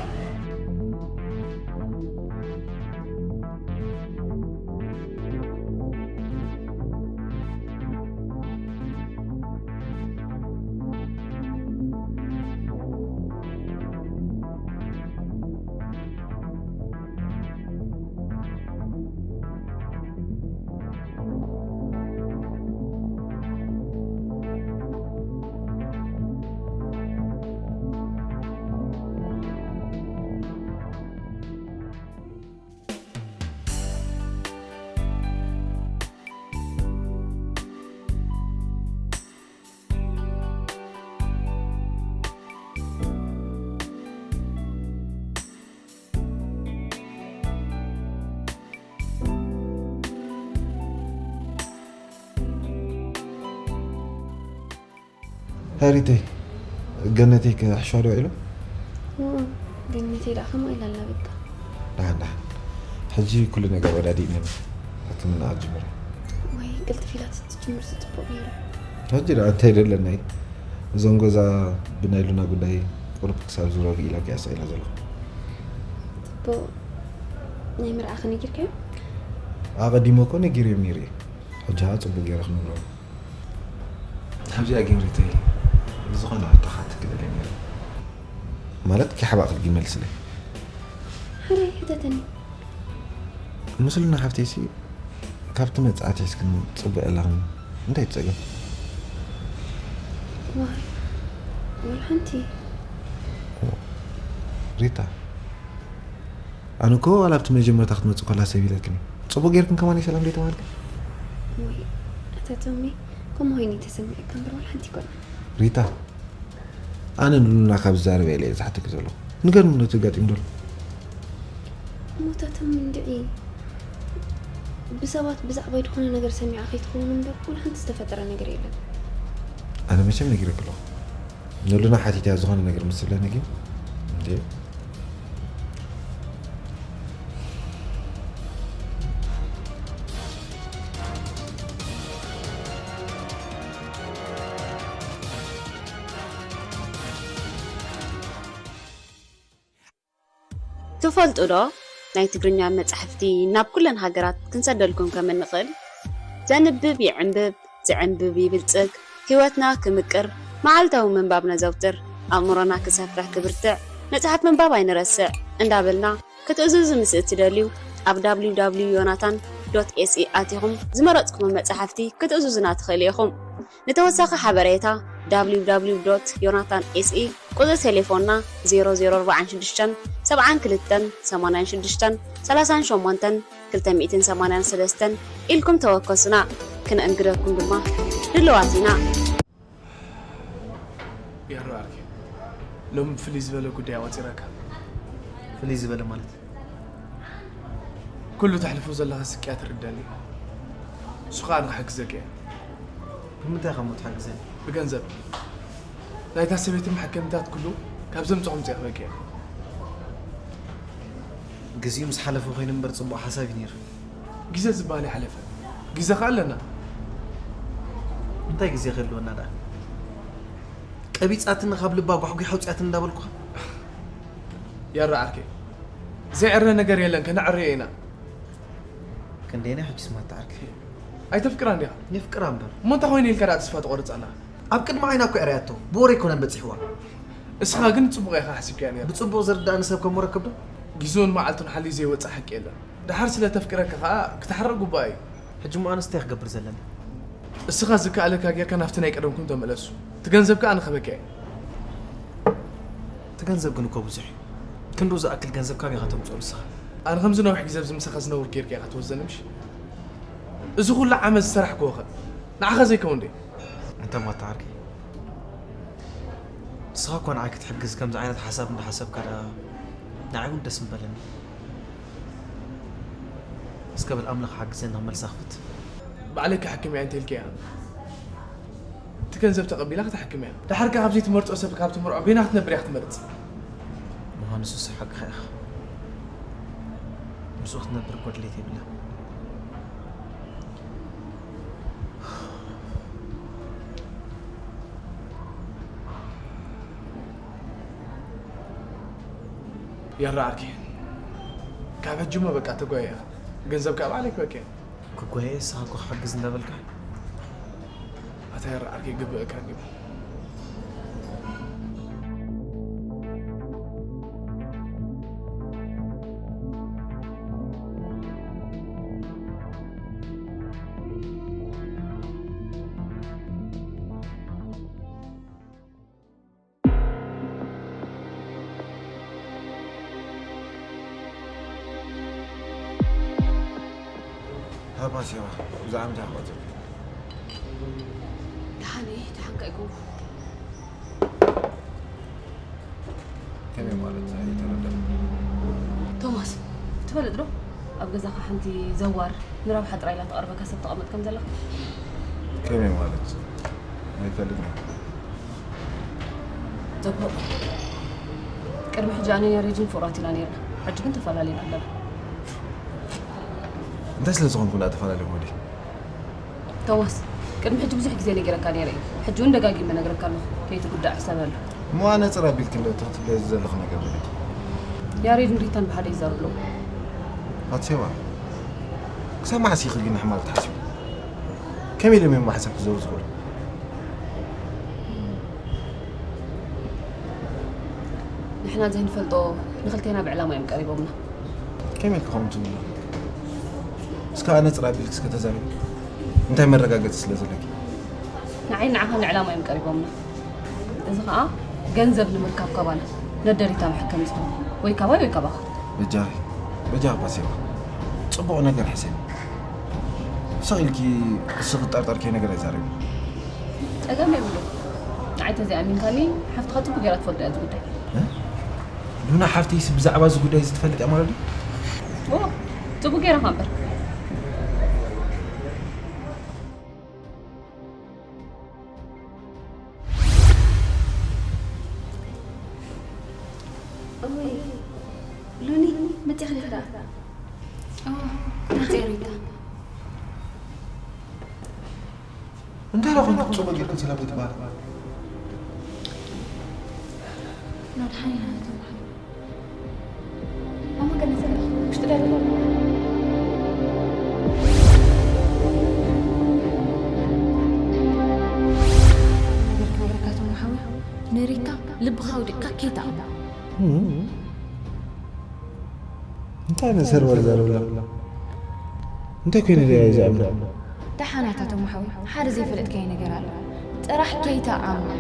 ሃሪተይ ገነተይ ከሕሸዋ ዶ ውዒሉ? እዎ፣ ገነተይ ደኣ ከምኡ ኢላ ኣላ በቃ። ደሓን ደሓን። ሕጂ ኩሉ ነገር ወዳዲእና ኢና ሕክምና ኣጅምር። ወይ ቅልጥፍ ኢላ ትጅምር ጽቡቕ ነይሩ። ሕጂ ደኣ እንታይ ደለና እዩ? እዞም ገዛ ብናይ ሉና ጉዳይ ቁሩብ ክሳብ ዝረግእ ኢላ ኪያ ስቕ ኢለ ዘለኹ። ጽቡቕ። ናይ መርዓኺ ነጊርካዮ? ኣቐዲመ እኮ ነጊረዮም ነይረ እየ። ሕጂ ኸኣ ጽቡቕ ገይረ ክነግሮም። ካብዚኣ ግን ሪተይ ዝኾነ ሕቶ ክሓተኪ ደልየ ነይረ። ማለት ከይሓባእክልኪ መልስለይ። ሓራይ ሕተተኒ። ምስ ሉና ሓፍተይሲ ካብቲ መጽኣ ኣትሒዝክን ጽቡቕ የላኽን። እንታይ ትጸገም? ዋይ፣ ወላ ሓንቲ። ሪታ፣ ኣነ እኮ ዋላ ኣብቲ መጀመርታ ክትመጽእ ከላ ሰብ ኢለክን። ጽቡቕ ጌርክን ከማን ሰላም ደይተባሃልክን? ወይ፣ ኣታ ቶሚ፣ ከምኡ ኮይኑ ተሰሚዑካ እምበር ዋላ ሓንቲ ኣይኮነን። ሪታ፣ ኣነ ንሉና ካብ ዝዛረበ ኢለ እየ ዝሓተኪ ዘለኹ። ንገርኒ ነቲ ኣጋጢሙ ዘሎ። እሞ እታ ቶሚ እንድዒ ብሰባት ብዛዕባይ ዝኾነ ነገር ሰሚዓ ከይትኸውን እምበር ዋላ ሓንቲ ዝተፈጠረ ነገር የለን። ኣነ መቸም ነጊረኪ ኣለኹ። ንሉና ሓቲተያ ዝኾነ ነገር ምስ ትብለኒ ግን እንዴ። ትፈልጡ ዶ? ናይ ትግርኛ መጻሕፍቲ ናብ ኩለን ሃገራት ክንሰደልኩም ከም እንኽእል። ዘንብብ ይዕንብብ፣ ዝዕንብብ ይብልጽግ፣ ህይወትና ክምቅር፣ መዓልታዊ ምንባብ ነዘውትር፣ ኣእምሮና ክሰፍሕ ክብርትዕ፣ መጽሓፍ ምንባብ ኣይንረስዕ እንዳበልና ክትእዝዙ ምስ እትደልዩ ኣብ www.yonatan.se ኣቲኹም ዝመረጽኩሞ መጻሕፍቲ ክትእዝዙና ትኽእሉ ኢኹም። ንተወሳኺ ሓበሬታ www.yonatan.se ቁጽሪ ቴሌፎንና ዜሮ ዜሮ ኣርባዕተ ሽዱሽተ ሰብዓ ክልተ ሰማንያ ሽዱሽተ ሰላሳ ሸሞንተ ክልተ ሚእትን ሰማንያን ሰለስተን ኢልኩም ተወከሱና። ክነእንግደኩም ድማ ድልዋት ኢና። ያሮ ዓርኪ፣ ሎም ፍልይ ዝበለ ጉዳይ ኣቆጺረካ። ፍልይ ዝበለ ማለት? ኩሉ ተሕልፎ ዘለኻ ስቅያት ትርዳኒ። እሱ ከዓ ንክሕግዘካ እየ። ብምንታይ ከሞ ትሕግዘኒ? ብገንዘብ። ናይታ ሰበይቲ መሐከሚታት ኩሉ ካብ ዘምፅኹም ፅእኽበኪ እየ። ግዜኡ ምስ ሓለፈ ኮይኑ እምበር ፅቡቕ ሓሳብ እዩ ነይሩ። ግዜ ዝበሃል ይሓለፈ። ግዜ ከ ኣለና። እንታይ ግዜ ክህልወና ደኣ? ቀቢፃትኒ ካብ ልባ ጓሕጒሕ ኣውፅያትኒ እንዳበልኩኻ። ያራ ዓርከይ፣ ዘይዕረ ነገር የለን፣ ከነዕርዮ ኢና። ክንደየናይ ሕጂ ስማታ ዓርከይ? ኣይተፍቅራን ዲኻ? የፍቅራ እምበር። እሞ እንታይ ኮይኑ ኢልካ ደኣ ተስፋ ትቖርፅ ኣለኻ? ኣብ ቅድሚ ዓይና እኮ ዕርያቶ፣ ብወረ ኣይኮነን በፂሕዋ። እስኻ ግን ፅቡቕ ኢኻ ሓሲብካያ ነይሩ። ብፅቡቕ ዝርዳእኒ ሰብ ከሞ ረከብ ዶ? ጊዜኡን መዓልቱን ሓልዩ ዘይወፅእ ሓቂ የለን። ደሓር ስለ ተፍቅረካ ከዓ ክትሓርቕ ግቡኣ እዩ። ሕጂ እሞ ኣነስ እንታይ ክገብር ዘለኒ? እስኻ ዝከኣለካ ጌርካ ናብቲ ናይ ቀደምኩም ተመለሱ። እቲ ገንዘብ ከዓ ኣነ ክህበካ እየ። እቲ ገንዘብ ግን እኮ ብዙሕ እዩ። ክንድኡ ዝኣክል ገንዘብ ካበይ ኢኻ ተምፅኦ ንስኻ? ኣነ ከምዚ ነዊሕ ግዜ ኣብዚ ምሳኻ ዝነብር ጌርካ ኢኻ ትወስደኒ ምሽ? እዚ ኩሉ ዓመት ዝሰራሕክዎ ኸ ንዓኻ ዘይከውን ድዩ? እንተ ማታ ዓርከይ፣ ንስኻ እኳ ንዓይ ክትሕግዝ ከምዚ ዓይነት ሓሳብ እንዳሓሰብካ ደኣ ንዓይ እውን ደስ ምበለኒ። እስከ በል ኣምላኽ ሓግዘኒ ክመልሳ ክፍትን። ባዕለይ ክሕክም እየ እንተልኪ እያ እቲ ገንዘብ ተቐቢላ ክትሕክም እያ። ደሓር ከ ካብዚ ትመርጾ ሰብ ካብ ትምርዖ በይና ክትነብር እያ ክትመርጽ። ምዃኑ ንሱስ ሓቅኻ ኢኻ። ምስኡ ክትነብር እኮ ድሌት የብላን። ያራ ዓርኪ፣ ካብ ሕጂ እሞ በቃ ተጓየ ኢኻ። ገንዘብ ካብ ባዕለይ ክበኪ እየ። ክጓየ ንስኻ እኮ ክሕግዝ እንዳበልካ። ኣታ ያራ ዓርኪ ግብእካ እንድዩ። ሃባ ሴዋ ብዛዕባ ምንታይ ክቆጽር ደሓን እየ፣ ደሓንካ ይኩን። ከመይ ማለት ኣይተረዳን። ቶማስ ትፈልጥ ዶ ኣብ ገዛኻ ሓንቲ ዘዋር ንረብሓ ጥራይ ኢላ ተቐርበካ ሰብ ተቐምጥ ከም ዘለኻ? ከመይ ማለት ኣይፈልጥን። ጽቡቕ። ቅድሚ ሕጂ ኣነን ያሬድን ፍቑራት ኢና ነይርና፣ ሕጂ ግን ተፈላለና ኣለና። እንታይ ስለ ዝኾንኩም ደኣ ተፈላለኹም ወዲ? ቶማስ፣ ቅድሚ ሕጂ ብዙሕ ግዜ ነጊረካ ነይረ እየ፣ ሕጂ እውን ደጋጊመ ነግረካ ኣለኹ፣ ከይትጉዳእ ሕሰበሉ። እሞ ኣነጽር ኣቢልኪ እንዶ እቲ ክትብለይ ዝደለኹ ነገር በለኪ። ያሬድን ሪታን ብሓደ ይዛረቡ ኣለዉ። ኣትሴባ፣ ክሳብ መዓስ ኢኺ ግን ንሕማቕ ትሓስቢ? ከመይ ኢሎም እዮም ብሓሳብ ክዘሩ ዝኽእሉ? ንሕና ዘይንፈልጦ ንኽልቴና ብዕላማ እዮም ቀሪቦምና። ከመይ ኢልኪ ከምኡ ትብሊ? እስከ ኣነጽር ኣቢልኪ እስከ ተዛረቢ። እንታይ መረጋገጺ ስለ ዘለኪ? ንዓይን ንዓኻን ንዕላማ እዮም ቀሪቦምና። እዚ ኸኣ ገንዘብ ንምርካብ ካባና ነደሪታ መሐከሚ ዝኾነ ወይ ካባይ ወይ ካባኻ። በጃኺ በጃኺ ባሴባ ጽቡቕ ነገር ሕሰቢ። ስቕ ኢልኪ እስኺ ጠርጠር ከይነገር ኣይዛረቢ። ጸገም የብሉን። ንዓይ ተዘይኣሚንካኒ ሓፍትኻ ጽቡቕ ጌራ ትፈልጦ እያ እዚ ጉዳይ። ሉና ሓፍተይሲ ብዛዕባ እዚ ጉዳይ እዚ ትፈልጥ እያ ማለት ድዩ? ኦ ጽቡቕ ጌራ እኻ እምበር። እወይ ሉኒ መፂእኺ ዲኺ ደኣ? ኦ መፂአ ሪታ። እንታይ ደኣ ኮንኪ ጽቡቕ ጌርክን ሰላም ዘይትበሃላ? ናድሓኒ ናይቶም ሓኒ ኣብ መገዲ ዘለኹ ውሽጢ ዶ ዘለኹ? ነገር ክነግረካ ቶም ሓዊ ንሪታ ልብኻ ኣውዲቕካ ከይትኣባ። እንታይ ዓይነት ሰርቨር ዘረብላ? እንታይ ኮይነ ደያ ይዛዕብላ? ደሓናታ ቶም ሓወይ፣ ሓደ ዘይፈለጥካዮ ነገር ኣሎ። ጥራሕ ጌታ ኣምና።